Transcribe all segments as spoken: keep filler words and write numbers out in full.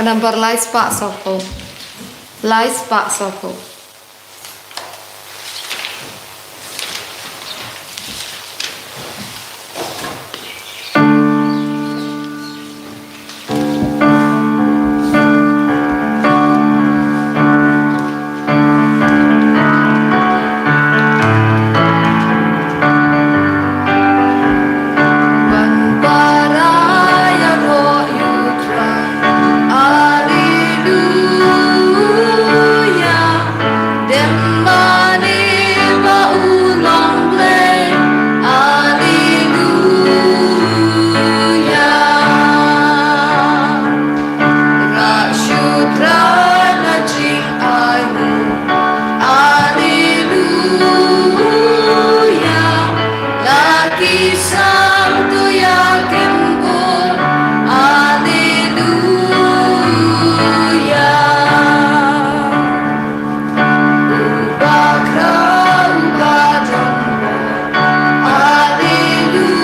Ka nambar lai spah sawphew. Lai spah sawphew. Alleluia. Dem mane ba u long Blei. Alleluia. Ra shu trai na jingai. Alleluia. La ki sam tu ya kembur. Alleluia. Uba kra, uba jong. Alleluia.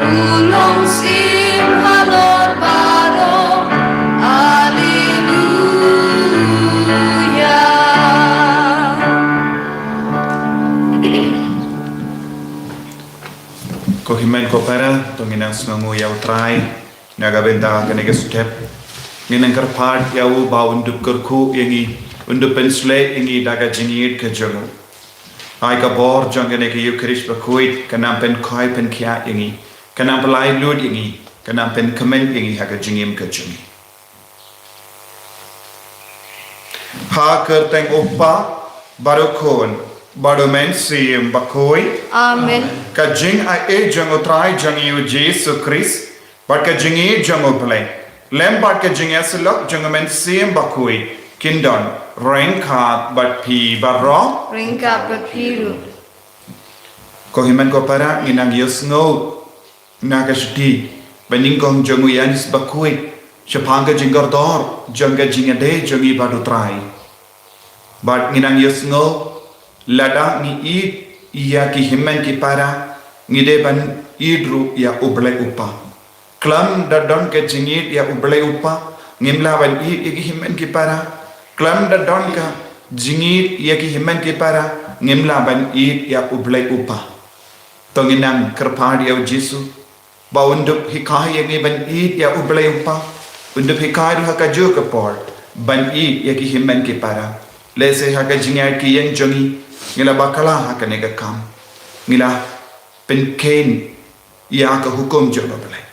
U long siem halor baroh. Alleluia. Ko hynmen ko para, to ngin nang sngewnguh ïa U Trai. Na ka bynta kane ka step, ngin nang kyrpad ïa u ba un dup kyrkhu ïa ngi, un dup pynshlei ïa ngi da ka jingïeit ka jong u. Ai ka bor jong kane ka Ïukharist bakhuid, kan nang pynkhoi pynkhiah ïa ngi, kan nang pynlait lut ïa ngi, kan nang pynkmen ïa ngi ha ka jingim ka jong ngi. Ha ka kyrteng U Kpa, bad U Khun, bad U Mynsiem Bakhuid. Amen. Ka jingaiei jong U Trai jong ngi U Jisu Khrist, bad ka jingïeit jong U Blei, lem bad ka jingïasyllok jong U Mynsiem Bakhuid, kin don ryngkat bad phi baroh. Ryngkat bad phi ruh. Ko hynmen ko para, ngin nang ïohsngew na ka shithi banyngkong jong U Ïanis Bakhuid shaphang ka jingkordor jong ka jingïadei jong ngi bad U Trai. Bad ngin nang ïohsngew, lada ngi ïeit ïa ki hynmen ki para, ngi dei ban ïeit ruh ïa U Blei U Kpa. Khlem da don ka jingïeit ïa U Blei U Kpa, ngim lah ban ïeit ïa ki hynmen ki para. Khlem da don ka jingïeit ïa ki hynmen ki para, ngim lah ban ïeit ïa U Blei U Kpa. To ngin nang kyrpad ïa U Jisu ba un dup hikai ïa ngi ban ïeit ïa U Blei U Kpa, un dup hikai ruh ha kajuh ka por ban ïeit ïa ki hynmen ki para. Lehse ha ka jingïaid ki ïeng jong ngi, ngi la bakla ha kane ka kam, ngi la pynkheiñ ïa ka hukum jong U Blei.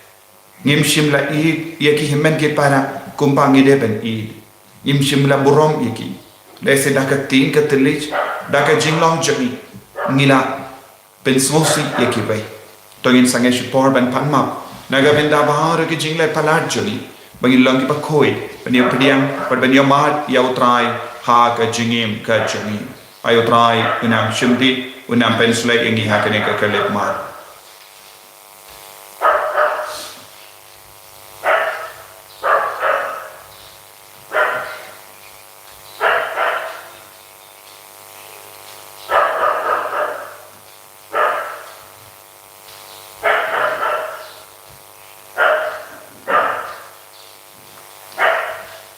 Ngim shym la ïeit ïa ki hynmen ki para kumba ngi dei ban ïeit. Ngim shym la burom ïa ki. Lehse da ka ktien ka thylliej, da ka jinglong jong ngi, ngi la pynsngewsih ïa kiwei. To ngin sangeh shipor ban pan map na ka bynta baroh ki jingleh palat jong ngi, ba ngin long kiba khuid ban ïa pdiang bad ban ïa mad ïa U Trai ha ka jingim ka jong ngi. Ai U Trai, un nang shim bit, un nang pynshlei ïa ngi ha kane ka khyllipmat.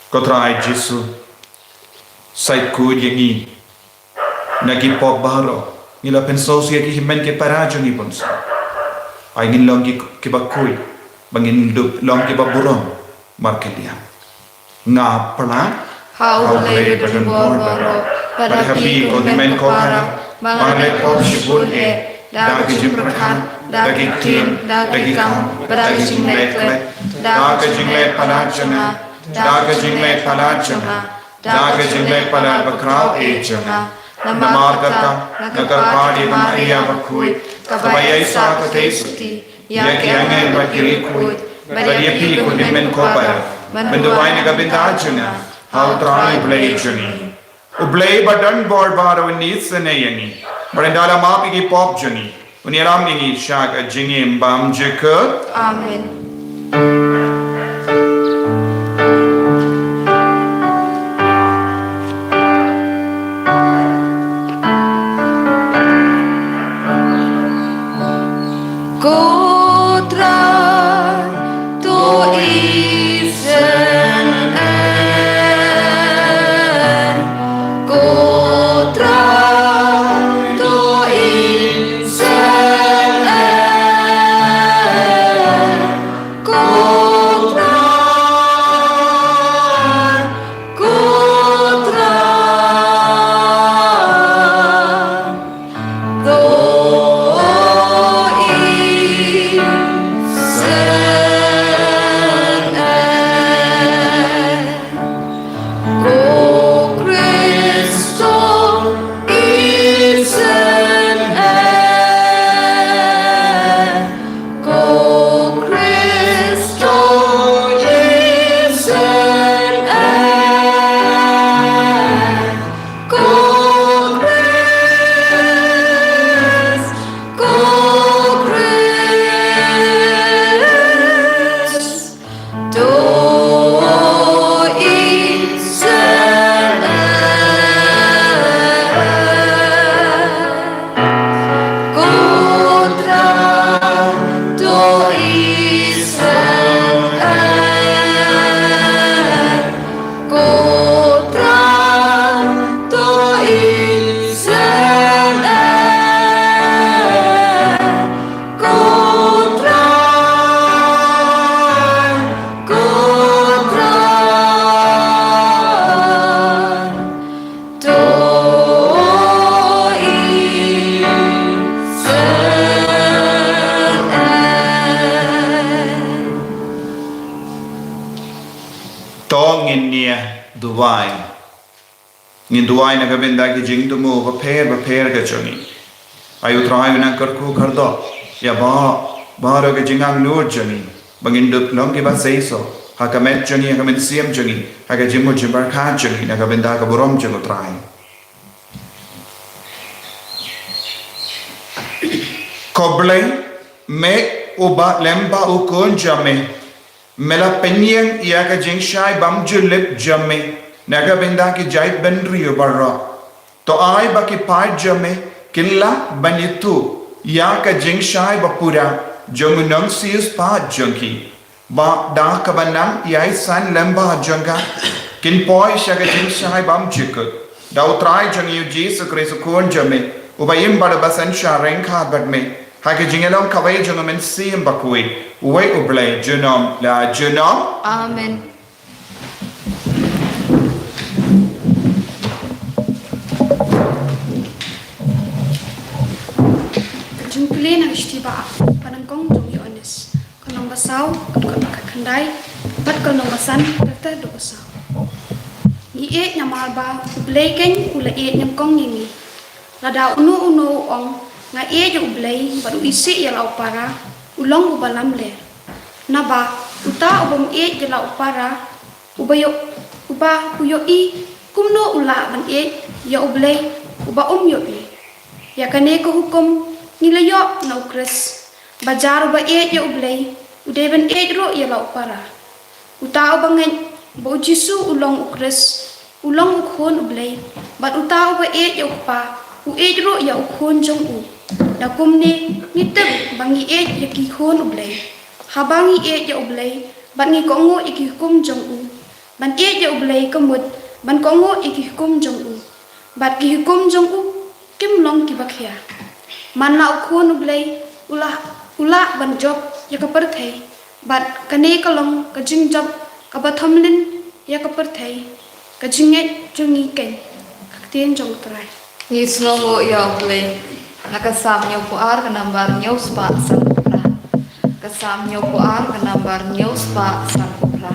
Ko Trai Jisu, sa khuid ïa ngi na ki pop baroh. Ngi la pynsngewsih ïa ki hynmen ki para jong ngi bun sien. Ai ngin long ki, kiba khuid, ba ngin dup long kiba burom markylliang. Nga palat ha U Blei badonbor baroh, bad ha phi ko hynmen ko para, ba nga leh pop shibun eh, da ka jingpyrkhat, da ki ktien, da ki kam, bad da ka jingleh klet, da ka jingleh palat jong nga, da ka jingleh palat jong nga, da ka jingleh palat bakhraw eh jong nga. Namar kata, nga kyrpad ïa ka Maria bakhuid, kaba ïaisah ka theisotti ïa ki angel bad ki riewkhuid, bad ïa phi ko hynmen ko para, ban duwai na ka bynta jong nga ha U Trai Blei jong ngi. U Blei badonbor baroh un isynei ïa ngi, bad un da la map ïa ki pop jong ngi, un ïalam ïa ngi sha ka jingim bymjukut. Amen. Ko Trai, to To ngin nia duwai. Ngin duwai na ka bynta ki jingthmu bapher bapher ka jong ngi. Ai U Trai un nang kyrkhu kyrdoh ïa ba, baroh ka jingangnud jong ngi, ba ngin dup long kiba seisoh ha ka met jong ngi, ha ka mynsiem jong ngi, ha ka jingmut jingpyrkhat jong ngi, na ka bynta ka burom jong U Trai. Ko Blei, me uba lem bad u Khun jong me, me la pynïeng ïa ka jingshai bymjulip jong me na ka bynta ki jaitbynriew baroh. To ai ba ki paid jong me kin lah ban ïathuh ïa ka jingshai bapura jong u nongsiewspah jong ki, ba da kaba nang ïai san lem bad jong ka, kin poi sha ka jingshai bymjukut. Da U Trai jong ngi U Jisu Khrist U Khun jong me, uba im bad uba synshar ryngkat bad me ha ka jingïalong kawei jong U Mynsiem Bakhuid, uwei U Blei junom la junom. Amen. Ka jingpule na ka shithi ba, ba nyngkong jong u Ïoannis. Ka lynnong ba saw, ka dkhot ba khatkhyndai bad ka lynnong ba san, ka dkhot ba saw. Ngi ïeit namar ba U Blei keiñ u la ïeit nyngkong ïa ngi. Lada uno uno u ong, nga ïeit ïa U Blei bad u isih ïa la u para, u long uba lamler. Naba uta u bym ïeit ïa la u para, uba ïoh, uba u ïohi, kumno u lah ban ïeit ïa U Blei uba um ïohi? Ïa kane ka hukum ngi la ïoh na U Khrist, ba jar uba ïeit ïa U Blei u dei ban ïeit ruh ïa la u para. Uta uba ngeit ba U Jisu u long U Khrist, u long u Khun U Blei, bad uta uba ïeit ïa u Kpa, u ïeit ruh ïa u Khun jong u. Da kumne ngi tip ba ngi ïeit ïa ki khun U Blei, haba ngi ïeit ïa U Blei bad ngi kohnguh ïa ki hukum jong u. Ban ïeit ïa U Blei ka mut ban kohnguh ïa ki hukum jong u, bad ki hukum jong u kim long kiba khia. Man la u Khun U Blei u lah, u lah ban jop ïa ka pyrthei, bad kane ka long ka jingjop kaba thomlin ïa ka pyrthei, ka jingngeit jong ngi keiñ. Ka ktien jong U Trai. Ngi sngewbha ïa U Blei. Na ka Salm hynñiewphew ar ka nambar hynñiewspah sanphew phra. Ka Salm hynñiewphew ar ka nambar hynñiewspah sanphew phra.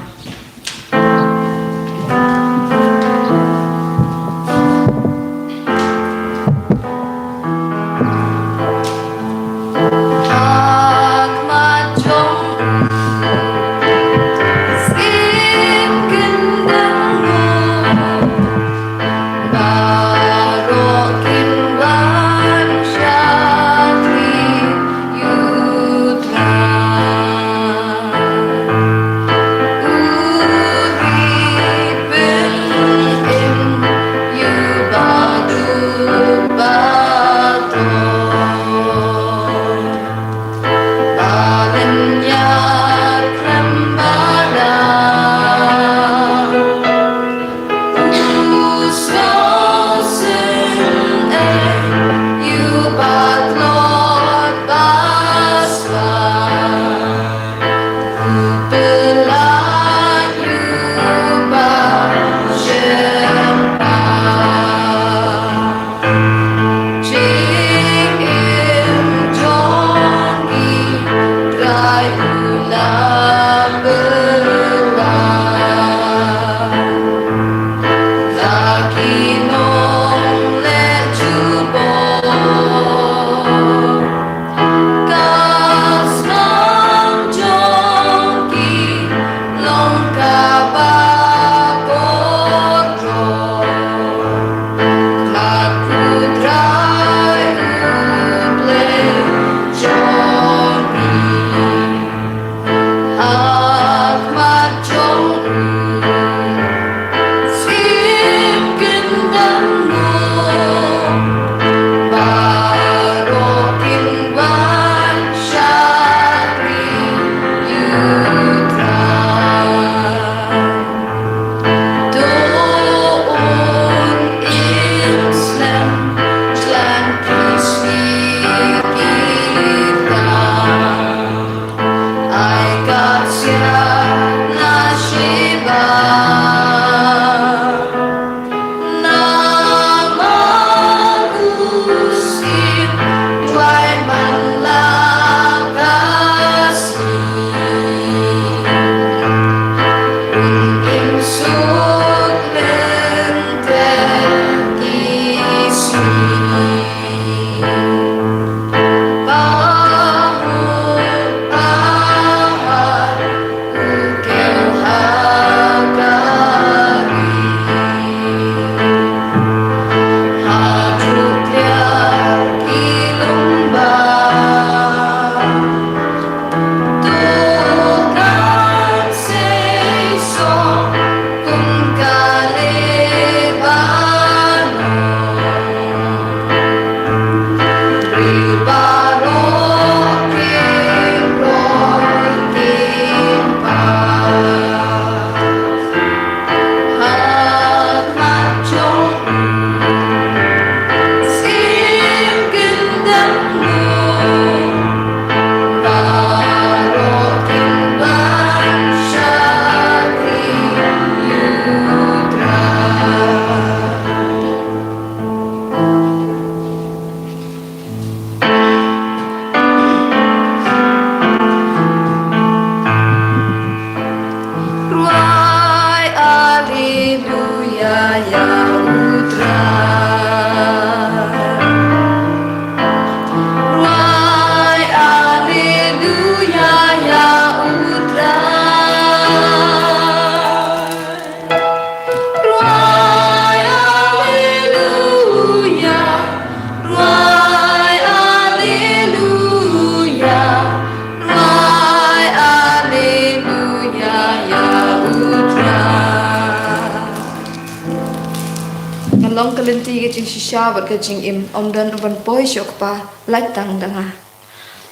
lynti ka jingshisha bad ka jingim, ym don uban poi sha u Kpa, lait tang da nga.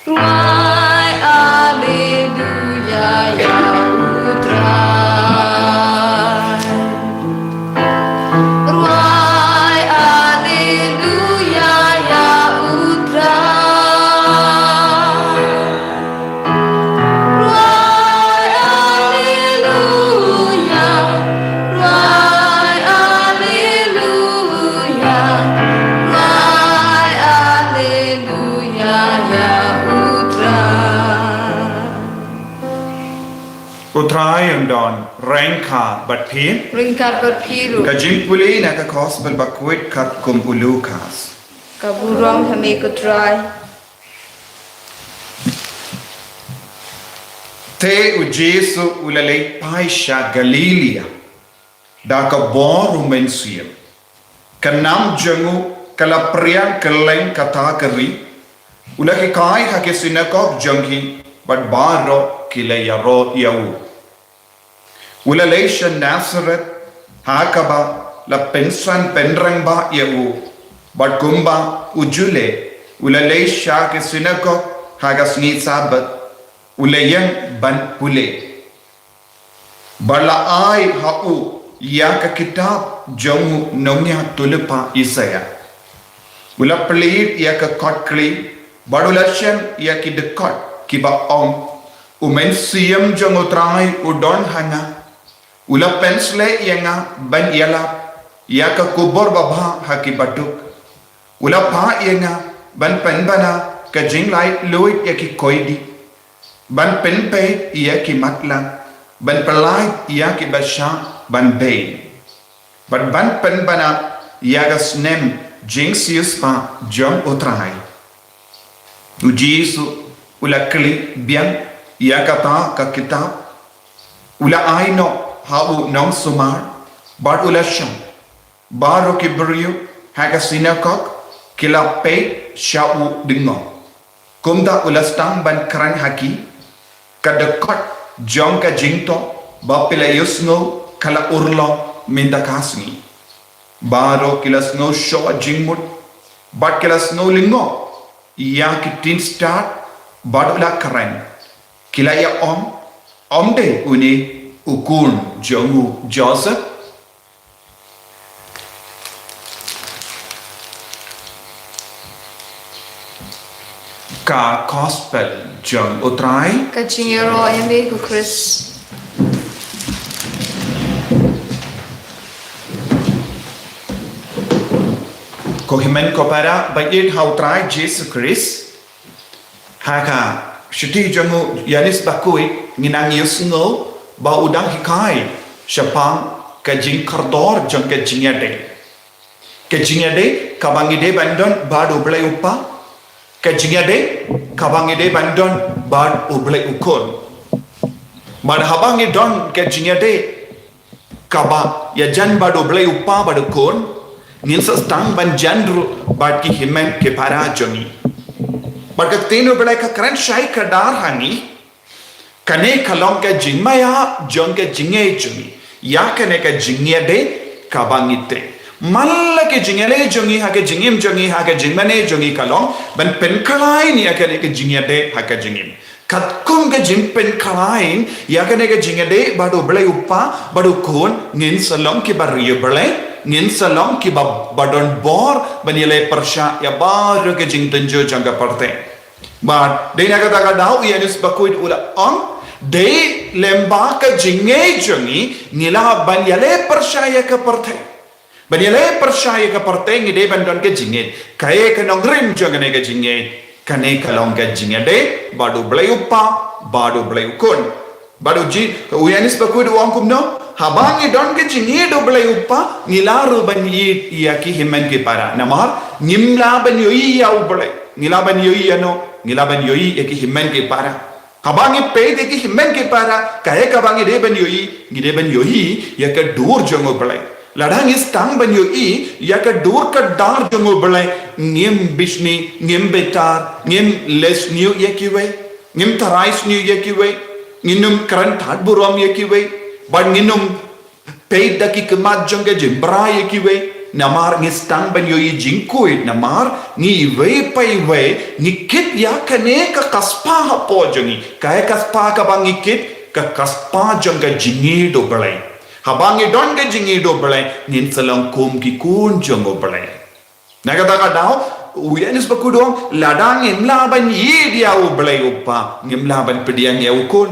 Rwai Alleluia ïa u Trai. Rwai Alleluia ïa u Trai. Rwai Alleluia, rwai Alleluia, rwai Alleluia ïa u Trai. U Trai un don ryngkat bad phi. Ryngkat bad phi ruh. Ka jingpule na ka Gospel bakhuid katkum u Lukas. Ka burom ha me ko Trai. Te u Jisu u la leit phai sha Galilaia da ka bor u Mynsiem. Ka nam jong u ka la phriang kylleng kata ka ri. U la hikai ha ki synagog jong ki, bad baroh ki la ïaroh ïa u. U la leit sha Nasareth, ha kaba la pynsan pynrangbah ïa u. Bad kumba u ju leh, u la leit sha ki synagog ha ka sngi Sabbath, u la ïeng ban pule. Bad la ai ha u ïa ka kitab jong u nongïathuhlypa Isaïah. U la plie ïa ka kot khlieh, bad u la shem ïa ki dkhot kiba ong, U Mynsiem jong u Trai u don ha nga. U la pynsleh ïa nga ban ïalap ïa ka khubor babha ha kiba duk. U la phah ïa nga ban pynbna ka jinglaitluid ïa ki khyllipmat, ban pynpeit ïa ki matlah, ban pyllait ïa kiba shah ban beiñ, bad ban pynbna ïa ka snem jingsiewspah jong u Trai. U Jisu u la khlieh biang ïa kata ka kitab, u la ai noh ha u nongsumar, bad u la shong. Baroh ki briew ha ka synagog ki la peit sha u dngong. Kumta u la sdang ban kren ha ki, Ka dkhot jong ka jingthoh ba phi la ïohsngew ka la urlong mynta ka sngi. Baroh ki la sngew shoh jingmut bad ki la sngew lyngngoh ïa ki ktien stad bad u la kren. Ki la ïa ong, ym dei une u khun jong u Joseph? Ka Gospel jong u Trai. Ka jingïaroh ïa me ko Khrist. Ko hynmen ko para ba ïeit ha u Trai Jisu Khrist. Ha ka shithi jong u Ïoannis Bakhuid ngi nang ïohsngew ba u dang hikai shaphang ka jingkordor jong ka jingïadei. Ka jingïadei kaba ngi dei ban don bad u Blei u Kpa. Ka jingïadei kaba ngi dei ban don bad u Blei u Khun. Bad haba ngi don ka jingïadei kaba ïajan bad u Blei u Kpa bad u Khun, ngin sa sdang ban jan ruh bad ki hynmen ki para jong ngi. Bad ka ktien u Blei ka kren shai kdar ha ngi, kane ka long ka jingmaïa jong ka jingngeit jong ngi ïa kane ka jingïadei kaba ngi tei. Man la ka jingïaleh jong ngi ha ka jingim jong ngi ha ka jingmane jong ngi ka long ban pynkhlaiñ ïa kane ka jingïadei ha ka jingim. Katkum ka jingpynkhlaiñ ïa kane ka jingïadei bad u Blei u Kpa bad u Khun, ngin sa long kiba riewblei, ngin sa long kiba ba don bor ban ïaleh pyrshah ïa baroh ka jingtynjuh jong ka pyrthei. Bad dei na kata ka daw u Ïoannis Bakhuid u la ong, dei lyngba ka jingngeit jong ngi ngi lah ban ïaleh pyrshah ïa ka pyrthei. Ban ïaleh pyrshah ïa ka pyrthei ngi dei ban don ka jingngeit. Kaei ka nongrim jong kane ka jingngeit? Kane ka long ka jingïadei bad u Blei u Kpa bad u Blei u Khun. Bad u Ji-, u Ïoannis Bakhuid u ong kumno? Haba ngi don ka jingïeit u Blei u Kpa, ngi lah ruh ban ïeit ïa ki hynmen ki para. Namar ngim lah ban ïohi ïa u Blei. Ngi lah ban ïohi ïano? Ngi lah ban ïohi ïa ki hynmen ki para. Haba ngi peit ïa ki hynmen ki para, kaei kaba ngi dei ban ïohi? Ngi dei ban ïohi ïa ka dur jong u Blei. Lada ngi sdang ban ïohi ïa ka dur kdar jong u Blei, ngim bishni, ngim bitar, ngim leh sniew ïa kiwei, ngim tharai sniew ïa kiwei, ngin ym kren tad burom ïa kiwei, bad ngin ym peit da ki khmat jong ka jingbra ïa kiwei. Namar ngi sdang ban ïohi jingkhuid, namar ngi iwei pa iwei ngi kit ïa kane ka kspah hapoh jong ngi. Kaei ka spah kaba ngi kit? Ka kspah jong ka jingïeit U Blei. Haba ngi don ka jingïeit U Blei, ngin sa long kum ki khun jong U Blei. Na kata ka daw, u Ïoannis Bakhuid u ong, lada ngim lah ban ïeit ïa U Blei U Kpa, ngim lah ban pdiang ïa U Khun.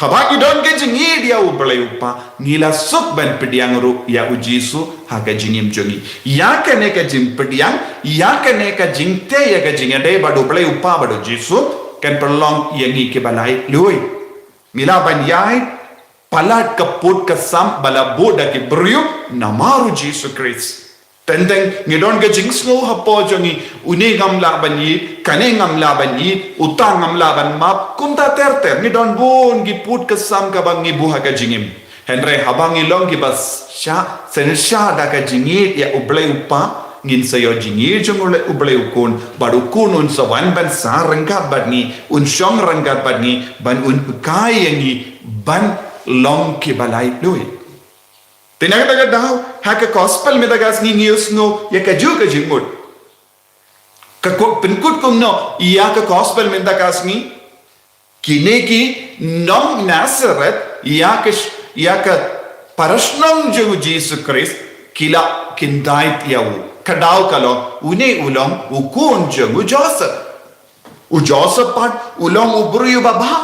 Haba ngi don ka jingïeit ïa U Blei U Kpa, ngi la suk ban pdiang ruh ïa U Jisu ha ka jingim jong ngi. Ïa kane ka jingpdiang, ïa kane ka jingtei ïa ka jingïadei bad U Blei U Kpa bad U Jisu, kan pynlong ïa ngi kiba laitluid. Ngi lah ban ïaid palat ka pud ka sam ba la buh da ki briew namar U Jisu Khrist. Teng teng ngi don ka jingsngew hapoh jong ngi, une ngam lah ban ïeit, kane ngam lah ban ïeit, uta ngam lah ban map, kumta ter ter ngi don bun ki pud ka sam kaba ngi buh ha ka jingim. Hynrei haba ngi long kiba shah, synshar da ka jingïeit ïa U Blei U Kpa, ngin sa ïoh jingïeit jong U Blei, U Blei U Khun, bad U Khun un sa wan ban sah ryngkat bad ngi, un shong ryngkat bad ngi, ban un hikai ïa ngi ban long kiba laitluid. Te na kata ka daw, ha ka gospel mynta ka sngi ngi ïohsngew ïa kajuh ka jingmut. Ka kut pynkut kumno ïa ka gospel mynta ka sngi? Kine ki nong Nazareth, ïa ka sh-, ïa ka parashnong jong U Jisu Khrist, ki la kyndait ïa u. Ka daw ka long, une u long u khun jong u Joseph. U Joseph pat u long u briew uba bha.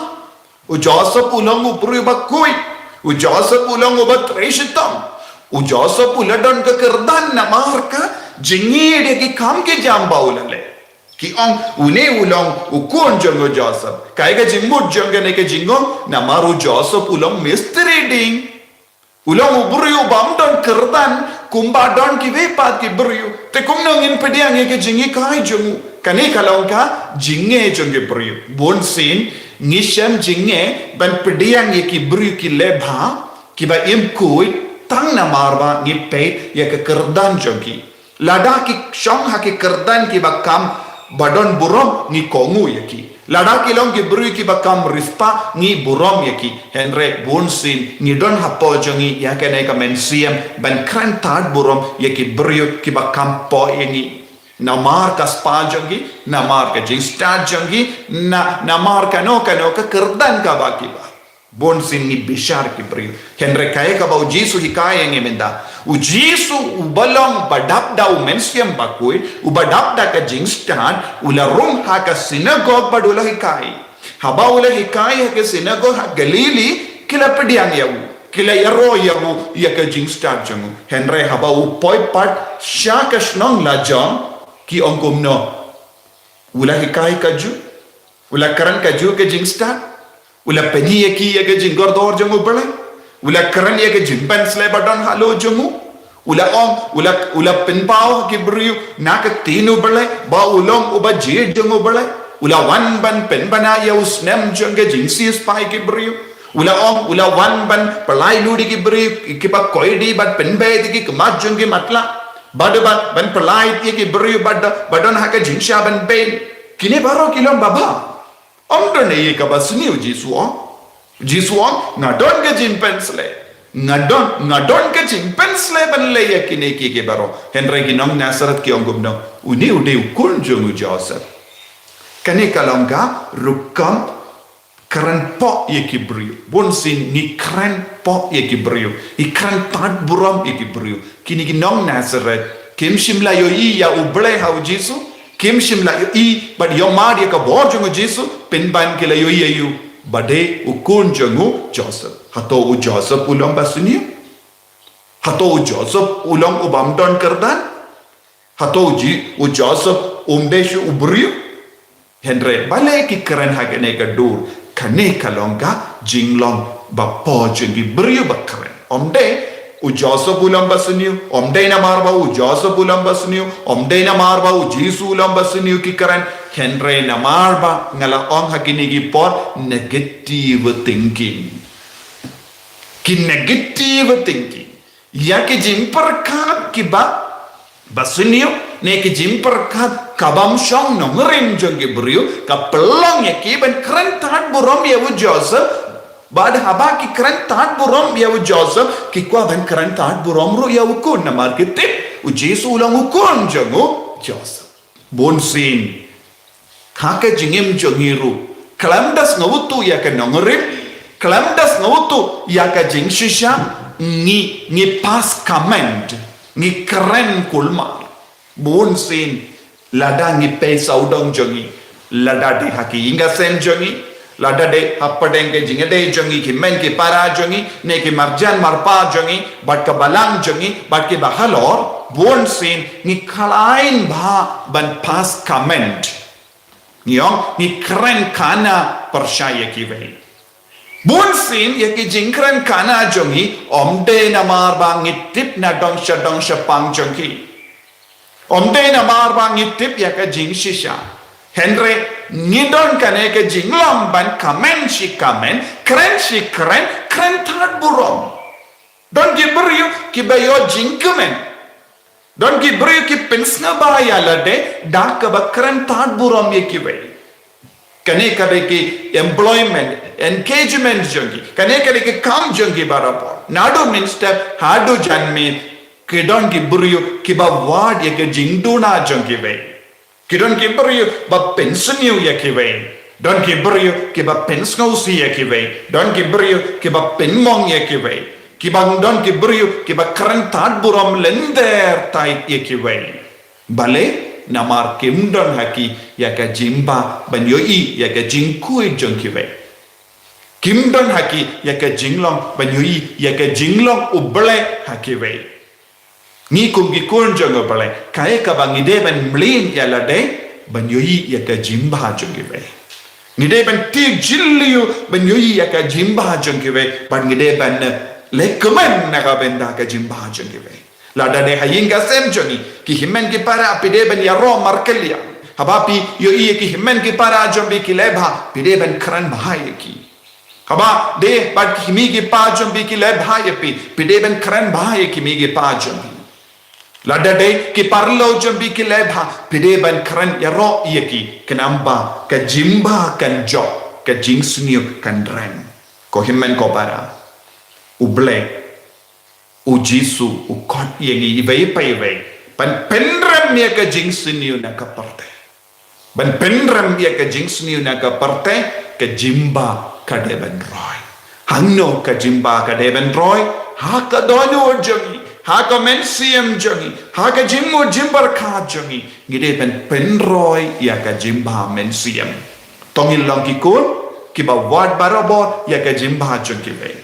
U Joseph u long u briew uba khuid. U Joseph u long uba trei shitom. U Joseph u la don ka kyrdan namar ka jingïeit ïa ki kam ki jam ba u la leh. Ki ong, une u long u khun jong u Joseph. Kaei ka jingmut jong kane ka jingong? Namar u Joseph u long mistreating. U long u briew bym don kyrdan kumba don kiwei pat ki briew. Te kumno ngin pdiang ïa ka jinghikai jong u? Kane ka long ka jingeh jong ki briew. Bunsien ngi shem jingeh ban pdiang ïa ki briew ki lebha, kiba im khuid, tang namar ba ngi peit ïa ka kyrdan jong ki. Lada ki shong ha ki kyrdan kiba kham ba don burom, ngi kohnguh ïa ki. Lada ki long ki briew kiba kham riewspah, ngi burom ïa ki. Hynrei bunsien ngi don hapoh jong ngi ïa kane ka mynsiem ban kren tad burom ïa ki briew kiba kham poi ïa ngi. Namar ka spah jong ki, namar ka jingstad jong ki, na, namar kano kano ka kyrdan kaba kiba. Bunsien ngi bishar ki briew. Hynrei kaei kaba u Jisu hikai ïa ngi mynta? U Jisu uba long ba dap da u Mynsiem Bakhuid, uba dap da ka jingstad, u la rung ha ka sinagog bad u la hikai. Haba u la hikai ha ka sinagog ha Galili, ki la pdiang ïa u, ki la ïaroh ïa u ïa ka jingstad jong u. Hynrei haba u poi pat sha ka shnong lajong, ki ong kumno? U la hikai kajuh, u la kren kajuh ka jingstad, u la pyni ïa ki ïa ka jingkordor jong U Blei, u la kren ïa ka jingpynshlei ba don halor jong u, u la ong, u la, u la pynpaw ha ki briew na ka ktien U Blei ba u long uba jied jong U Blei, u la wan ban pynbna ïa u snem jong ka jingshisha ïa ki briew. U la ong, u la wan ban pyllait lut ïa ki briew kiba koidi bad pynbeit ïa ki khmat jong ki matlah. Bad ban, ban pyllait ïa ki briew ba don, ba don ha ka jingshah ban beit. Kine baroh ki long ba bha. Ym don ei ei kaba sniew, Jisu ong. Jisu ong, nga don ka jingpynshlei. Nga don, nga don ka jingpynshlei ban leh ïa kine kiei kiei baroh. Hynrei ki nong Nazareth ki ong kumno? Une u dei u khun jong u Joseph. Kane ka long ka rukom kren pop ïa ki briew. Bunsien ngi kren pop ïa ki briew. Ngi kren tad burom ïa ki briew. Kine ki nong Nazareth kim shym la ïohi ïa U Blei ha u Jisu. Kim shym la ïohi bad ïohmad ïa ka bor jong u Jisu. Pynban ki la ïohi ïa u ba dei u khun jong u Joseph. Hato u Joseph u long ba sniew? Hato u Joseph u long u bym don kyrdan? Hato u Ji-, u Joseph um dei shuh u briew? Hynrei balei ki kren ha kane ka dur? Kane ka long ka jinglong ba pop jong ki briew ba kren. Ym dei u Joseph u long ba sniew, ym dei namar ba u Joseph u long ba sniew, ym dei namar ba u Jisu u long ba sniew ki kren. Hynrei namar ba nga la ong ha kine ki por, negative thinking. Ki negative thinking. Ïa ki jingpyrkhat kiba, ba sniew, ne ki jingpyrkhat ka bym shong nongrim jong ki briew, ka pynlong ïa ki ban kren tad burom ïa u Joseph, Bad haba ki kren tad burom ïa u Joseph, ki kwah ban kren tad burom ruh ïa u khun, namar ki tip u Jisu u long u khun jong u Joseph. Bunsien, ha ka jingim jong ngi ruh, khlem da sngewthuh ïa ka nongrim, khlem da sngewthuh ïa ka jingshisha, ngi, ngi pass comment, ngi kren kulmar. Bunsien, lada ngi peit sawdong jong ngi, lada dei ha ki ïing ki sem jong ngi, lada dei hapdeng ka jingïadei jong ngi, ki hynmen ki para jong ngi, ne ki marjan marpa jong ngi, bad ka balang jong ngi, bad kiba halor, bunsien ngi khlaiñ bha ban pass comment. Ngi ong, ngi kren khana pyrshah ïa kiwei. Bunsien ïa ki jingkren khana jong ngi, ym dei namar ba ngi tip na dong sha dong sha pang jong ki. Ym dei namar ba ngi tip ïa ka jingshisha. Hynrei ngi don kane ka jinglong ban comment shi comment, kren shi kren, kren tad burom. Don ki briew kiba ïoh jingkmen. Don ki briew ki pynsngewbha ïa lade da kaba kren tad burom ïa kiwei. Kane ka dei ki employment, engagement jong ki. Kane ka dei ki kam jong ki barabor. Naduh mynstep haduh janmiet, ki don ki briew kiba wad ïa ka jingduna jong kiwei. Ki don ki briew ba pynsniew ïa kiwei. Don ki briew kiba pynsngewsih ïa kiwei. Don ki briew kiba pynmong ïa kiwei. Kiba don ki briew kiba kren tad burom lynter tait ïa kiwei. Balei? Namar kim don ha ki ïa ka jingbha ban ïohi ïa ka jingkhuid jong kiwei. Kim don ha ki ïa ka jinglong ban ïohi ïa ka jinglong U Blei ha kiwei. Ngi kum ki khun jong U Blei, kaei kaba ngi dei ban mlien ïa lade ban ïohi ïa ka jingbha jong kiwei. Ngi dei ban tieng jylliew ban ïohi ïa ka jingbha jong kiwei, bad ngi dei ban, eh, leh kmen na ka bynta ka jingbha jong kiwei. Lada dei ha ïing ha sem jong ngi, ki hynmen ki para, phi dei ban ïaroh markylliang. Haba phi ïohi ïa ki hynmen ki para jong phi ki leh bha, phi dei ban kren bha ïa ki. Haba dei bad ki kmie ki kpa jong phi ki leh bha ïa phi, phi dei ban kren bha ïa ki kmie ki kpa jong phi. Lada dei ki paralok jong phi ki leh bha, phi dei ban kren ïaroh ïa ki, khnang ba ka jingbha kan jop, ka jingsniew kan rem. Ko hynmen ko para, U Blei, U Jisu u khot ïa ngi iwei pa iwei ban pynrem ïa ka jingsniew na ka pyrthei. Ban pynrem ïa ka jingsniew na ka pyrthei, ka jingbha ka dei ban roi. Hangno ka jingbha ka dei ban roi? Ha ka dohnud jong ngi, ha ka mynsiem jong ngi, ha ka jingmut jingpyrkhat jong ngi. Ngi dei ban pynroi ïa ka jingbha mynsiem. To ngin long ki khun kiba wad barabor ïa ka jingbha jong kiwei.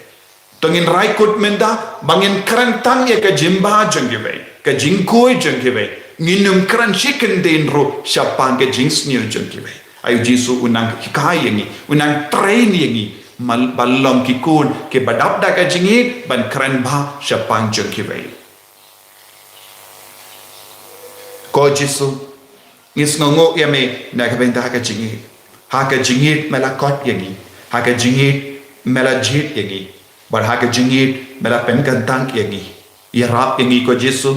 To ngin rai kut mynta ba ngin kren tang ïa ka jingbha jong kiwei, ka jingkhuid jong kiwei. Ngin ym kren shi kyntien ruh shaphang ka jingsniew jong kiwei. Ai U Jisu u nang hikai ïa ngi, u nang train ïa ngi, ban long ki khun kiba dap da ka jingïeit ban kren bha shaphang jong kiwei. Ko Jisu, ngi sngewnguh ïa me na ka bynta ka jingïeit. Ha ka jingïeit me la khot ïa ngi. Ha ka jingïeit me la jied ïa ngi. Bad ha ka jingïeit me la pynkyntang ïa ngi. Ïarap ïa ngi ko Jisu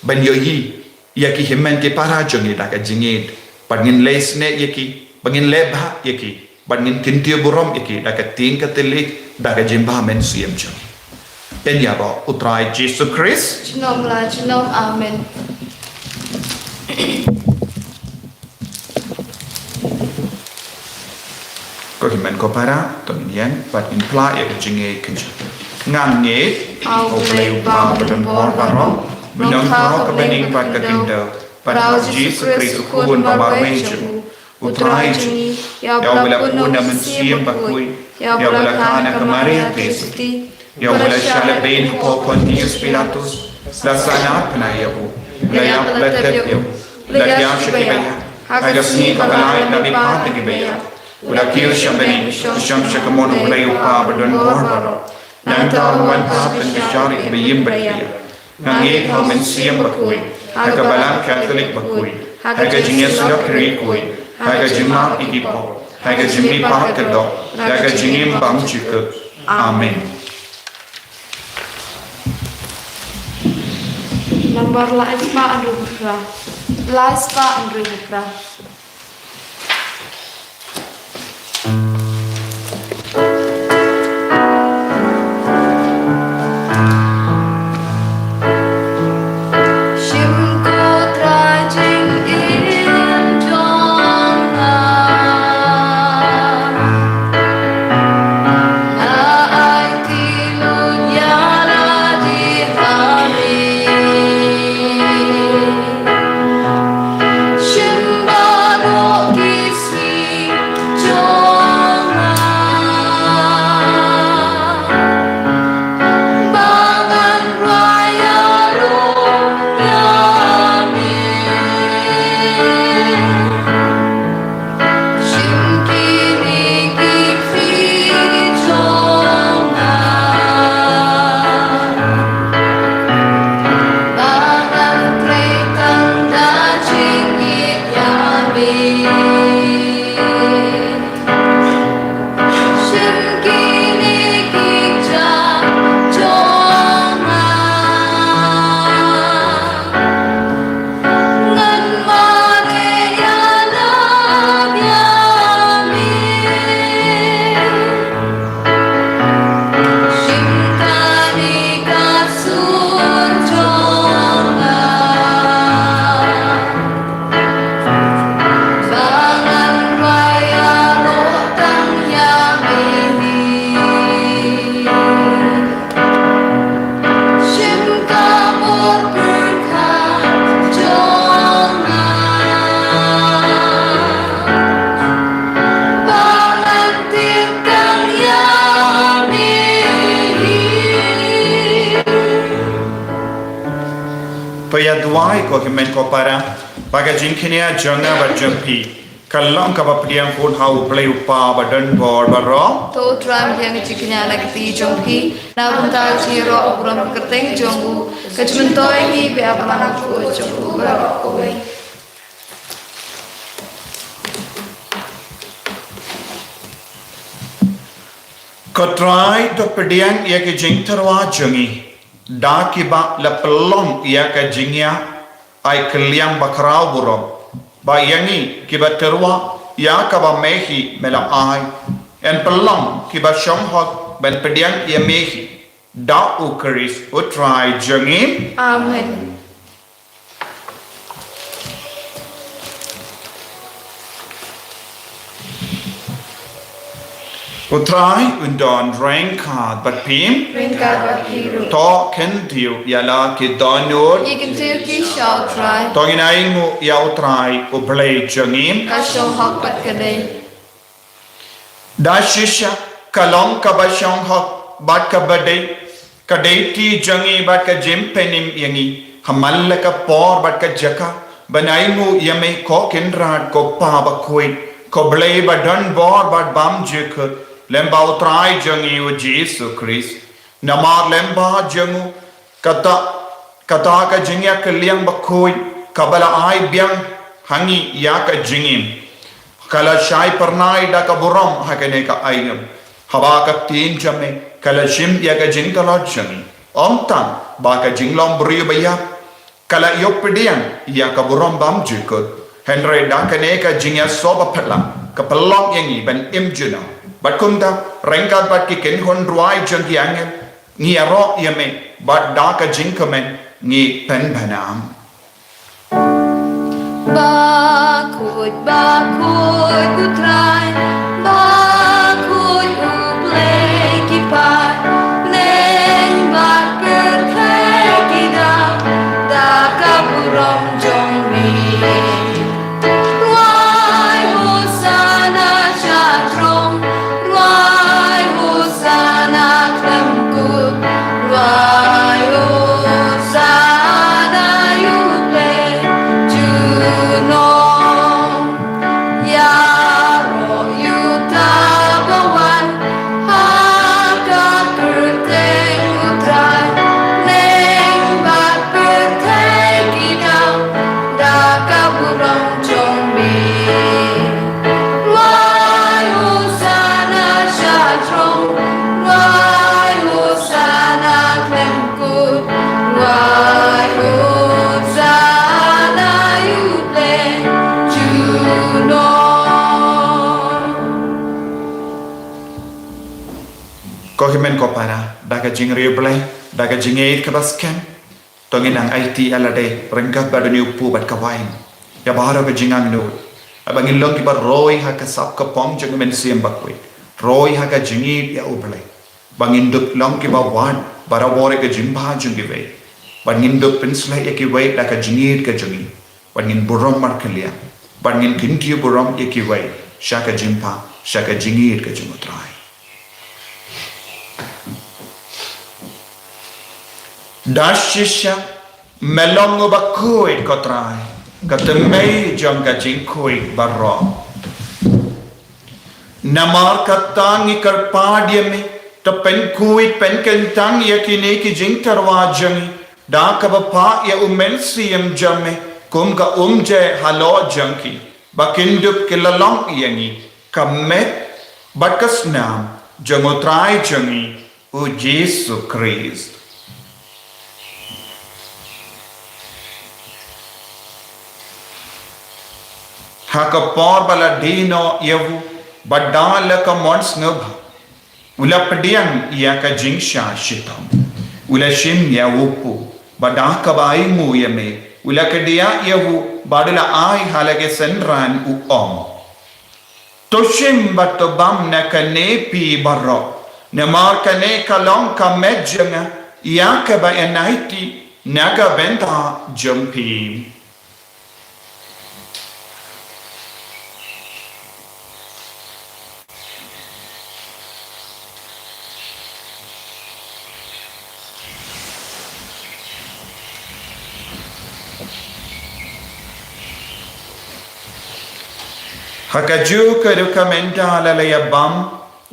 ban ïohi ïa ki hynmen ki para jong ngi da ka jingïeit. Bad ngin leh sniew ïa ki, bad ngin leh bha ïa ki. Bad ngin kyntiew burom ïa ki da ka ktien ka thylliej, da ka jingbha mynsiem jong ngi. Ïaroh U Trai Jisu Khrist. Junom la junom, amen. Ko hynmen ko para, to ngin ïeng bad ngin phla ïa ka jingngeit khyndiat. Ngan ngeit ha U Blei U Kpa badonbor baroh, ba u nongthoh ka bneng bad ka khyndew, bad ha U Jisu Khrist u Khun ba marwei jong u, U Trai jong ngi, ïa uba la pun na u Mynsiem Bakhuid, ïa uba la kha na ka Maria Theisotti, ïa uba la shah lehbein hapoh Pontius Pilatus, la sahnarphna ïa u, la ïap, la tep ïa u, la ïaid sha ki ba ïap, ha ka sngi kaba lai na ka bynta ki ba ïap, u la kiew sha bneng, u shong sha kamon U Blei U Kpa badonbor baroh. Nangta un wan pat ban kyrshan ïa ki ba ïeit bad ki ba ïap. Nga ngeit ha U Mynsiem Bakhuid, ha ka Balang Katholik bakhuid, ha ka jingïasyllok ki riewkhuid khuid, ha ka jingmap ïa ki pop, ha ka jingmihpat ka doh, ha ka jingim bymjukut. Amen. Nambar lai spah hynriew phra. Lai spah hynriew phra. To ïa duwai ko hynmen ko para, ba ka jingkñia jong nga bad jong phi ka long kaba pdiang khun ha U Blei U Kpa ba don bor baroh. To U Trai, pdiang ka jingkñia na ka kti jong phi, na bynta ka jingïaroh burom kyrteng jong u, ka jingmyntoi ngi ba ïa ka bynta ka jong u baroh kawei. Ko Trai, to pdiang ïa ka jingtyrwa jong ngi da kiba la pynlong ïa ka jingïa ai kylliang bakhraw burom, ba ïa ngi kiba tyrwa ïa kaba me hi me la ai, yn pynlong kiba shong hok ban pdiang ïa me hi, da U Khrist U Trai jong ngi. Amen. U Trai un don ryngkat bad phi. Ryngkat bad phi ruh. To khyndiat ïa la ki dohnud. Ïa khyndiat ki sha U Trai. To ngin ainguh ïa U Trai U Blei jong ngi. Ka shong hok bad ka dei. Da shisha ka long kaba shong hok bad kaba dei, ka dei kti jong ngi bad ka jingpynim ïa ngi ha man la ka por bad ka jaka, ban ainguh ïa me ko Kynrad ko Kpa bakhuid, ko Blei ba don bor bad bymjukut, lem bad U Trai jong ngi U Jisu Khrist. Namar lem bad jong u, kata, kata ka jingïakylliang bakhuid kaba la ai biang ha ngi ïa ka jingim, ka la shai pyrnai da ka burom ha kane ka aïom, haba ka ktien jong me ka la shim ïa ka jingtlot jong ngi. Ym tang ba ka jinglong briew ba ïap ka la ïoh pdiang ïa ka burom bymjukut, hynrei da kane ka jingïasoh baphylla ka pynlong ïa ngi ban im junom. Bad kumta, ryngkat bad ki kynhun rwai jong ki angel, ngi ïaroh ïa me, bad da ka jingkmen ngi pynbna. Bakhuid, bakhuid U Trai, bakhuid U Blei ki paidbah, bad pyrthei ki dap da ka burom jong me. Rwai Hosana sha throne, rwai Hosana khlem kut, rwai Hosana ïa U Blei junom. Ïaroh ïa uta uba wan ha ka kyrteng U Trai, bad pyrthei ki dap da ka burom jong me. Rwai Hosana sha throne, rwai Hosana khlem kut, rwai Hosana ïa U Blei junom. Ko hynmen ko para, da ka jingriewblei, da ka jingïeit kaba skhem, to ngin nang aiti ïa lade ryngkat bad une u kpu bad ka wain, ïa baroh ka jingangnud, ba ngin long kiba roi ha ka sap ka pong jong U Mynsiem Bakhuid, roi ha ka jingïeit ïa U Blei, ba ngin dup long kiba wad barabor ïa ka jingbha jong kiwei, ba ngin dup pynshlei ïa kiwei da ka jingïeit ka jong ngi, ba ngin burom markylliang, ba ngin kyntiew burom ïa kiwei sha ka jingbha, sha ka jingïeit ka jong U Trai. Da shisha me long uba khuid ko Trai, ka tymmen jong ka jingkhuid baroh. Namar kata ngi kyrpad ïa me, to pynkhuid pynkyntang ïa kine ki jingtyrwa jong ngi da kaba phah ïa U Mynsiem jong me kum ka umjai halor jong ki, ba kin dup ki la long ïa ngi ka met bad ka snam jong U Trai jong ngi U Jisu Khrist. Ha ka por ba la die noh ïa u, bad da la ka mon sngewbha, u la pdiang ïa ka jingshah shitom, u la shim ïa u kpu, bad da kaba ainguh ïa me, u la kdiah ïa u, bad u la ai ha la ki synran, u ong: To shim bad to bam na kane phi baroh, namar kane ka long ka met jong nga, ïa kaba yn aiti na ka bynta jong phi. Ha kajuh ka rukom mynta la la ïa bam,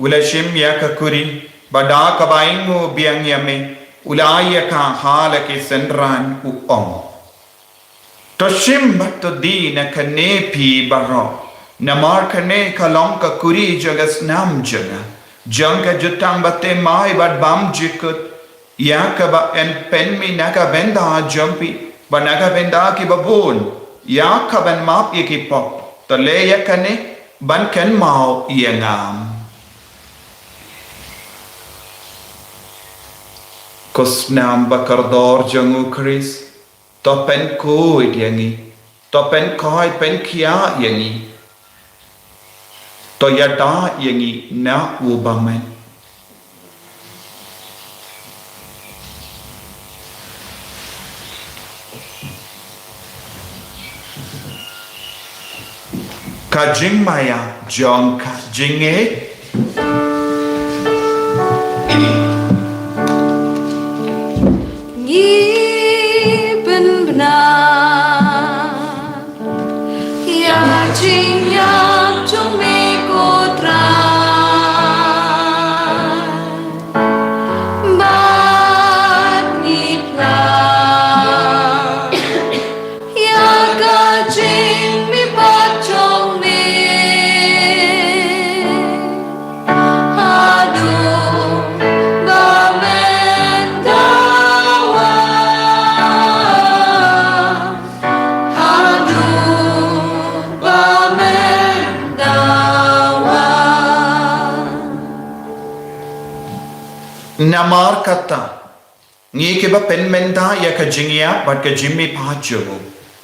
u la shim ïa ka kuri, bad da kaba ainguh biang ïa me, u la ai ïa ka ha la ki synran, u ong: To shim bad to die na kane phi baroh, namar kane ka long ka kuri jong ka snam jong nga, jong ka jutang bathymmai bad bymjukut, ïa kaba yn pynmih na ka bynta jong phi bad na ka bynta kiba bun, ïa kaban map ïa ki pop. To leh ïa kane ban kynmaw ïa nga. Ko snam ba kordor jong u Khrist, to pynkhuid ïa ngi, to pynkhuid pynkhiah ïa ngi, to ïada ïa ngi na u bymman. Ka jingmaïa jong ka jingngeit. Ngi pynbna ïa ka jingïap jong me ko Trai, bad ngi phla ïa ka jingmihpat jong me. Haduh ba men dawa, haduh ba men dawa. Namar kata, ngi kiba pynmynta ïa ka jingïap bad ka jingmihpat jong u,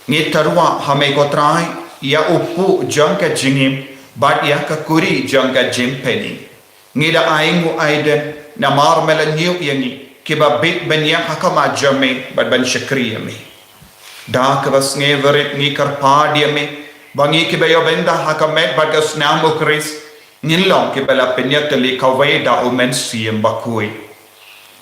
ngi tyrwa ha me ko Trai, ïa u puh jong ka jingim bad ïa ka kuri jong ka jingpynim. Ngi da ainguh aidem namar me la ñiew ïa ngi kiba bit ban ïap ha khmat jong me bad ban shakri ïa me. Da kaba sngewrit ngi kyrpad ïa me ba ngi kiba ïoh bynta ha ka met bad ka snam u Khrist, ngin long kiba la pynïatylli kawei da u Mynsiem Bakhuid.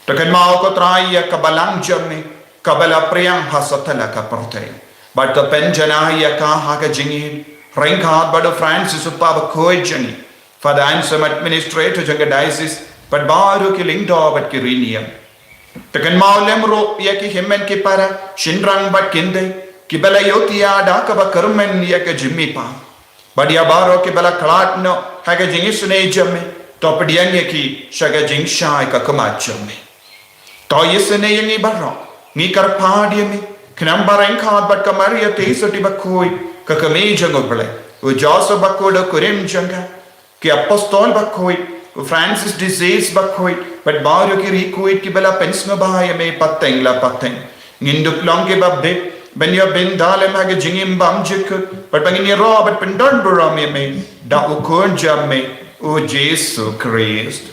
To kynmaw ko Trai ïa ka balang jong me kaba la phriang ha satlak ka pyrthei, bad to pynjanai ïa ka ha ka jingim ryngkat bad u Francis u kpa bakhuid jong ngi, Father Anselm, administrator jong ka diocese, bad baroh ki lyngdoh bad ki riewniam. To kynmaw lem ruh ïa ki hynmen ki para, shynrang bad kynthei, kiba la ïohthiah da kaba kyrmen ïa ka jingmihpat, bad ïa baroh kiba la khlad noh ha ka jingisynei jong me, to pdiang ïa ki sha ka jingshai ka khmat jong me. To ïasynei ïa ngi baroh, ngi kyrpad ïa me, khnang ba ryngkat bad ka Maria Theisotti bakhuid, ka kmie jong u Blei, u Joseph bakhuid u kurim jong ka, ki apostol bakhuid, u Francis de Sales bakhuid, bad baroh ki riewkhuid kiba la pynsngewbha ïa me pateng la pateng, ngin dup long kiba bit ban ïoh bynta lem ha ka jingim bymjukut, bad ba ngin ïaroh bad pyndonburom ïa me da u Khun jong me, u Jisu Khrist.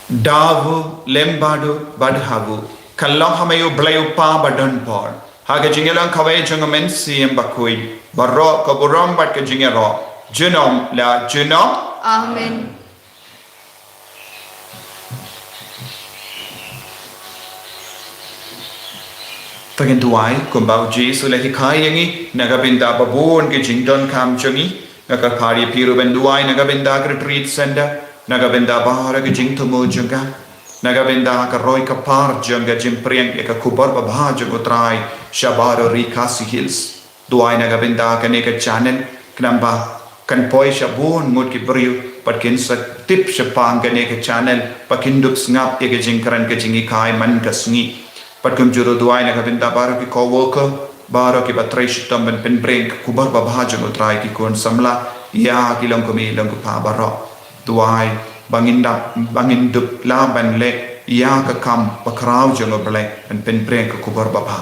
Da u lem bad u bad ha u, kan long ha me u Blei u Kpa badonbor, ha ka jingïalang kawei jong u Mynsiem Bakhuid, baroh ka burom bad ka jingïaroh, junom la junom. Amen. To ngin duwai kumba u Jisu u la hikai ïa ngi, na ka bynta ba bun ki jingdonkam jong ngi. Nga kyrpad ïa phi ruh ban duwai na ka bynta ka Retreat Center, na ka bynta baroh ki jingthmu jong ka, na ka bynta ka roi ka par jong ka jingpyrshang ïa ka khubor babha jong u Trai sha baroh ri Khasi Hills. Duwai na ka bynta kane ka channel, khnang ba kan poi sha bun ngut ki briew, bad kin sa tip shaphang kane ka channel, ba kin dup sngap ïa ka jingkren ka jinghikai man ka sngi. Bad kumjuh ruh duwai na ka bynta baroh ki co-worker, baroh kiba trei shitom ban pynbring ka khubor babha jong u Trai, ki khun samla, ïa ki longkmie longkpa baroh. Duwai ba ngin da, ba ngin dup lah ban leh ïa ka kam bakhraw jong u Blei ban pynbring ka khubor babha.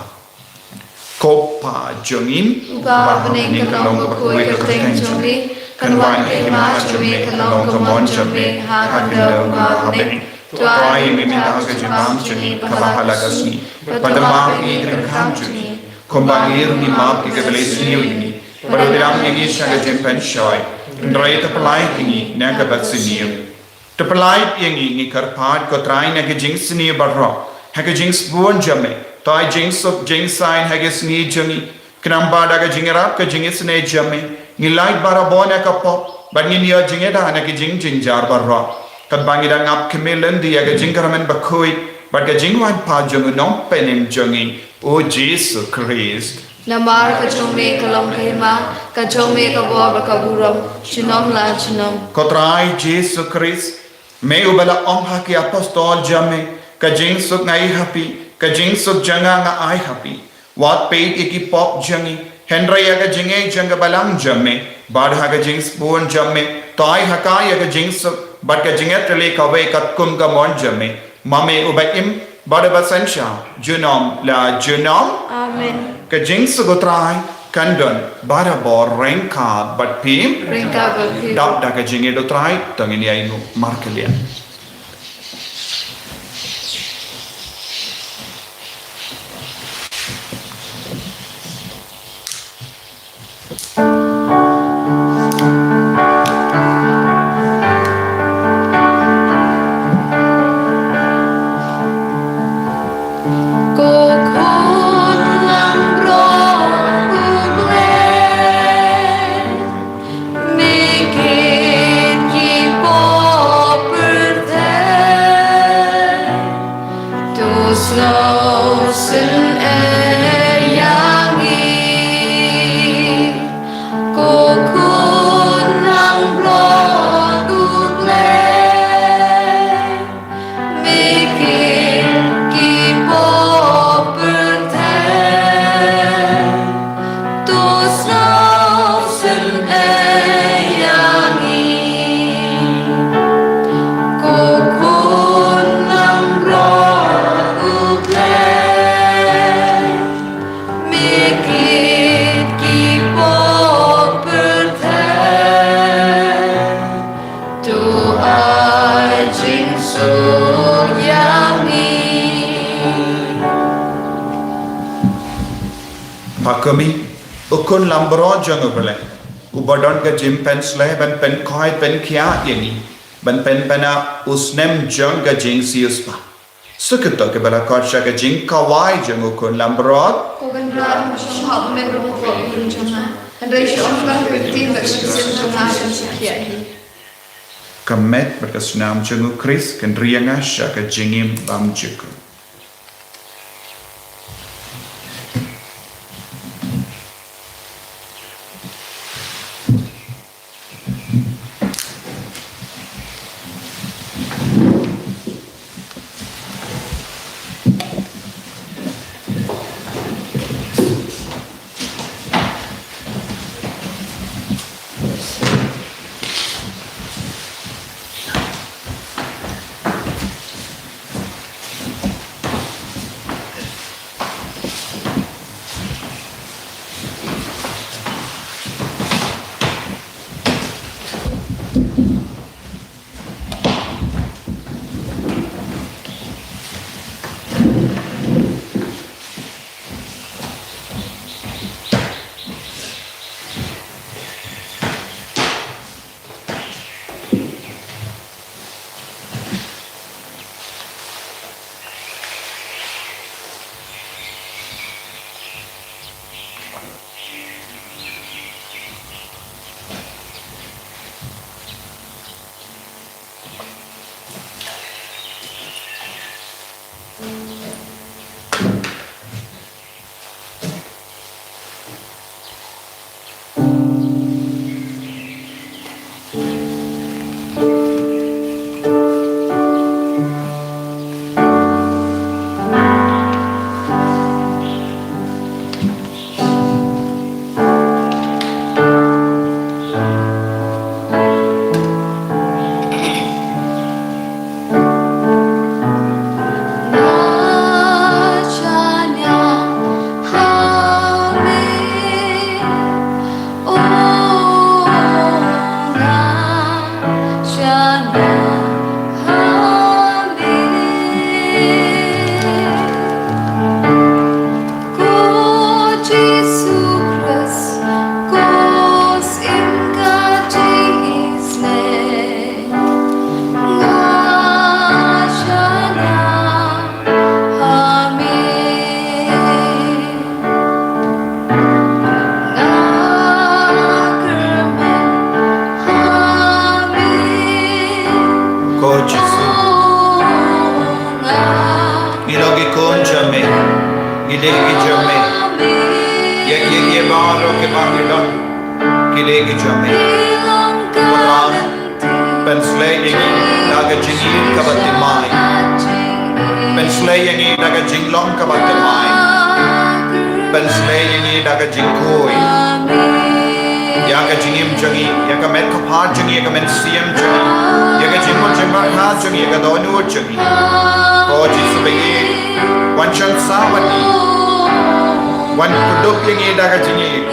Ko Pa jong ngi, uba ha bneng, kan long bakhuid ka kyrteng jong me, kan wan ka hima jong me, kan long ka mon jong me ha khyndew kumba ha bneng. To ai ïa ngi mynta ka jingbam jong ngi kaba ha la ka sngi, bad to map ïa ngi ki dohkha jong ngi, kumba ngi ruh ngi map ïa kiba leh sniew ïa ngi, bad to ïalam ïa ngi sha ka jingpynshoi, hynrei to pyllait ïa ngi na kaba sniew. To pynlait ïa ngi, ngi kyrpad ko Trai, na ka jingsniew baroh, ha ka jingsbun jong me, to ai jingsuk jingsaiñ ha ka sngi jong ngi. Khnang ba da ka jingïarap ka jingisynei jong me, ngin lait barabor na ka pop bad ngin ïoh jingïada na ka jingjynjar baroh. Katba ngi dang ap khmih lynti ïa ka jingkyrmen bakhuid bad ka jingwan pat jong u Nongpynim jong ngi, u Jisu Khrist. Namar ka jong me ka long ka hima, ka jong me ka bor bad ka burom, junom la junom. Ko Trai Jisu Khrist, me uba la ong ha ki apostol jong me, ka jingsuk nga ai ha phi, ka jingsuk jong nga nga ai ha phi. Wat peit ïa ki pop jong ngi, hynrei ïa ka jingngeit jong ka balang jong me, bad ha ka jingsbun jong me, to ai ha ka ïa ka jingsuk bad ka jingïatylli kawei katkum ka mon jong me, ma me uba im bad uba synshar junom la junom. Amen. Ka jingsuk u Trai kan don barabor ryngkat bad phi. Ryngkat bad phi. Dap da ka jingïeit u Trai, to ngin ïa ïnguh markylliang. Ko khun langbrot U Blei, me kit ki pop pyrthei, to sngewsynei ïa ngi. Ko khun langbrot U Blei, me kit ki pop pyrthei, to sngewsynei ïa ngi. Ko khun langbrot U Blei, me kit ki pop pyrthei, to ai jingsuk ïa ngi. Pha kumne, u khun langbrot jong U Blei, uba don ka jingpynshlei ban pynkhiah pynkhiah ïa ngi, ban pynpaw u snem jong ka jingsiewspah. Shu kito kiba la khot sha ka jingkhawai jong u khun langbrot. Ko Kynrad, shong ha u mynrung u khun jong nga. Hynrei shu ong tang ka ktien bad ka mynsiem jong nga kan shu khih hi. Ka met bad ka snam jong u Khrist kan ri ïa nga sha ka jingim bymjukut. Ki don ki leh ki jam eh. Ko Trai, pynsleh ïa ngi da ka jingim kaba thymmai. Pynsleh ïa ngi da ka jinglong kaba thymmai. Pynsleh ïa ngi da ka jingkhuid ïa ka jingim jong ngi, ïa ka met ka phad jong ngi, ïa ka mynsiem jong ngi, ïa ka jingmut jingpyrkhat jong ngi, ïa ka dohnud jong ngi. Ko Jisu ba ïeit, wan shong sah bad ngi. Wan kdup ïa ngi da ka jingïeit.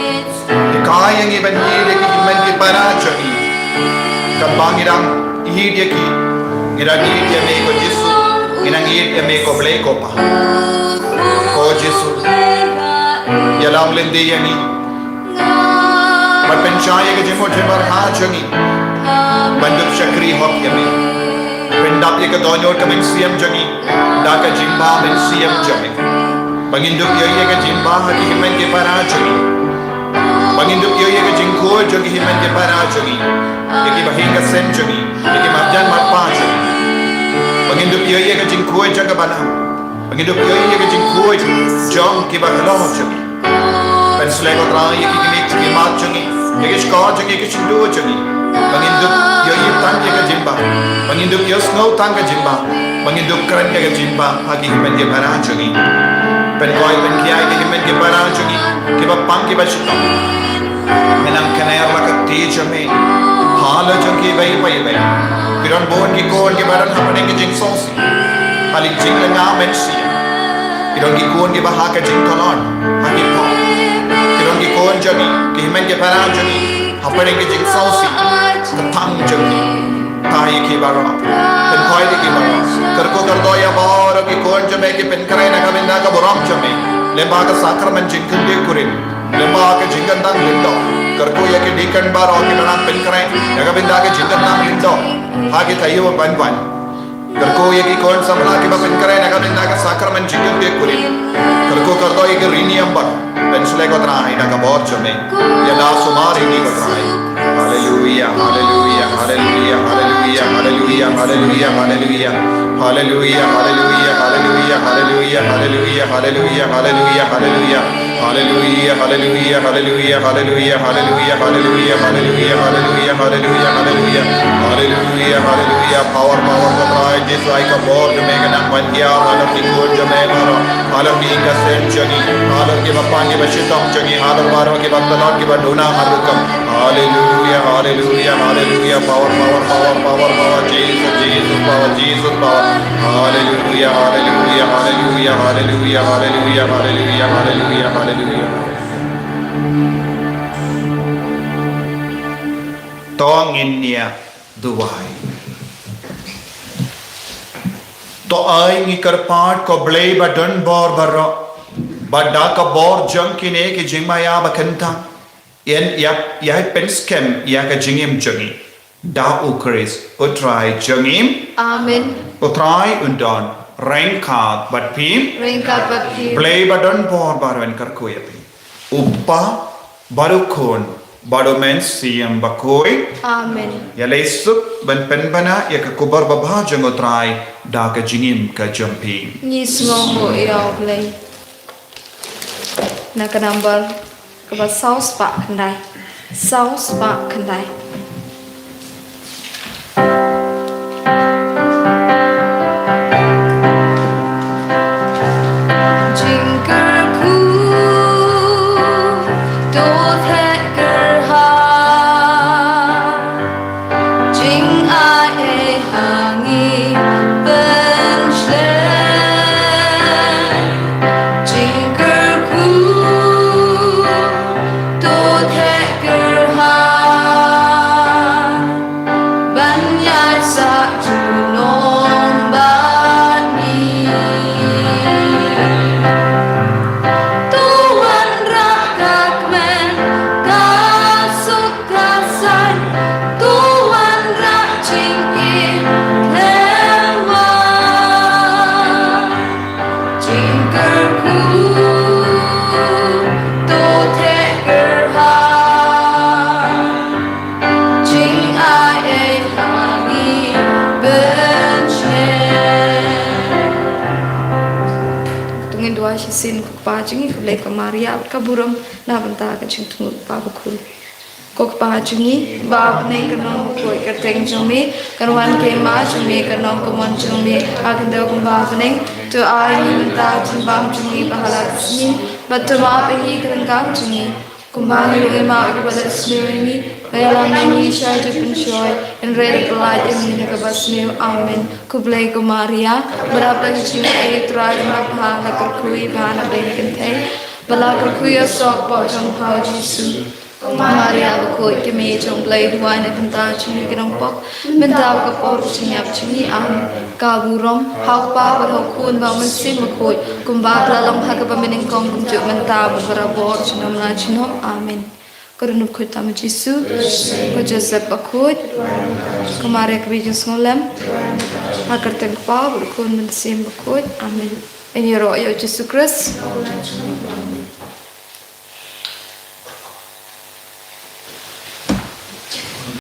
Hikai ïa ngi ban ïeit ïa ki hynmen ki para jong ngi. Katba ngi dang ïeit ïa ki, ngi dang ïeit ïa me ko Jisu, ngi dang ïeit ïa me ko Blei ko Pa. Ko Jisu, ïalam lynti ïa ngi. Ban pynshai ïa ka jingmut jingpyrkhat jong ngi ban dup shakri hok ïa me. Pyndap ïa ka dohnud ka mynsiem jong ngi da ka jingbha mynsiem jong me. Ba ngin dup ïohi ïa ka jingbha ha ki hynmen ki para jong ngi. Ba ngin dup ïohi ïa ka jingkhuid jong ki hynmen ki para jong ngi, ïa ki bahaïing hasem jong ngi, ïa ki marjan marpa jong ngi. Ba ngin dup ïohi ïa ka jingkhuid jong ka balang. Ba ngin dup ïohi ïa ka jingkhuid jong ki bahalor jong ngi. Pynsleh ko Trai ïa ki kmie ki kmie jong ngi, ïa ki shkor jong ngi, ïa ki shyntur jong ngi. Ba ngin dup ïohi tang ïa ka jingbha. Ba ngin dup ïohsngew tang ka jingbha. Ba ngin dup kren ïa ka jingbha ha ki hynmen ki para jong ngi. Pynkoit pynkhia ïa ki hynmen ki para jong ngi kiba pang kiba shitom. Me nang kner la ka kti jong me halor jong ki iwei pa iwei. Ki don bun ki khun kiba don hapdeng ki jingsngewsih. Ha la ki jinglynga mynsiem. Ki don ki khun kiba ha ka jingtolon ha ki por. Ki don ki khun jong ngi, ki hynmen ki para jong ngi hapdeng ki jingsngewsih ka thang jong ngi. Tang ïa ki baroh. Pynkoit ïa ki baroh. Kyrkhu kyrdoh ïa baroh ki khun jong me, ki pynkhreh na ka bynta ka burom jong me lyngba ka sakramen jingkynthih kurim, lyngba ka jingkyntang lyngdoh. Kyrkhu ïa ki deacon baroh kiba nang pynkhreh na ka bynta ka jingkyntang lyngdoh ha ki taïew ban wan. Kyrkhu ïa ki khun samla kiba pynkhreh na ka bynta ka sakramen jingkynthih kurim. Kyrkhu kyrdoh ïa ki riewniam baroh. Pynsleh ko Trai da ka bor jong me. Ïada sumar ïa ngi ko Trai. Haleluia, haleluia, haleluia, haleluia, haleluia, haleluia, haleluia. Haleluia, haleluia, haleluia, haleluia, haleluia, haleluia, haleluia, haleluia. Haleluia, haleluia, haleluia, haleluia, haleluia, haleluia, haleluia, haleluia, haleluia, haleluia. Haleluia, haleluia. Power, power ko Trai Jisu, ai ka bor jong me ka nang ban ïa halor ki khun jong me baroh, halor ki ïing ki sem jong ngi, halor kiba pang kiba shitom jong ngi, halor baroh kiba tlot kiba duna ha rukom. Haleluia, haleluia, haleluia. Power, power, power, power, power. Jesus, Jesus, power, Jesus, power. Haleluia, haleluia, haleluia, haleluia, haleluia, haleluia, haleluia, haleluia. To ngin ïa duwai. To ai ngi kyrpad ko Blei ba don bor baroh, ba da ka bor jong kine ki jingmaïa ba kyntang, ïa, ïa, ïa pynskhem ïa ka jingim jong ngi da U Khrist U Trai jong ngi. Amen. U Trai un don ryngkat bad phi. Ryngkat bad phi. Blei ba don bor baroh un kyrkhu ïa phi. U Kpa bad U Khun bad U Mynsiem Bakhuid. Amen. Ïaleh suk ban pynbna ïa ka khubor babha jong U Trai da ka jingim ka jong phi. Ngi sngewbha ïa U Blei. Na ka number kaba saw spah khyndai. Saw spah khyndai. Jingkyrkhu to theh kyrhai. Jingai ei ha ngi pynslem. Jingkyrkhu to theh kyrhai. Ban ïaid sah junom bad ngi. To wanrah ka kmen. Kpa jong ngi, khublei ko Maria, ka burom na bynta ka jingthmu, Kpa bakhuid. Ko Kpa jong ngi, ba ha bneng kan long bakhuid ka kyrteng jong me, kan wan ka hima jong me, kan long ka mon jong me ha ka khyndew kumba ha bneng. To ai ngi mynta ka jingbam jong ngi ba ha la ka sngi, bad to map ïa ngi ka ryngkat jong ngi, kumba ngi ruh ngi map ïa kiba la sniew ïa ngi. Wat ïalam ïa ngi sha ka jingpynshoi, hynrei da pyllait ïa ngi na kaba sniew. Amen. Khublei ko Maria, ba la pynshoi ïa U Trai, ba la kyrkhu ïa pha na pdeng ki kynthei, ba la kyrkhu ïa u soh kpoh jong pha U Jisu. Ko Maria bakhuid, ka Mei jong U Blei, duwai na ka bynta jong ngi ki nongpop, mynta bad ha ka por ka jingïap jong ngi. Amen. Ka burom ha U Kpa bad ha U Khun bad ha U Mynsiem Bakhuid, kumba ka la long ha kaba mynnyngkong, kumjuh mynta bad barabor, junom la junom. Amen. Ko Dohnud Bakhuid tam U Jisu, ko Joseph bakhuid, ko Maria ka Mei jingsngewlem, ha ka kyrteng U Kpa bad U Khun bad U Mynsiem Bakhuid. Amen. Ngin ïaroh ïa U Jisu Khrist.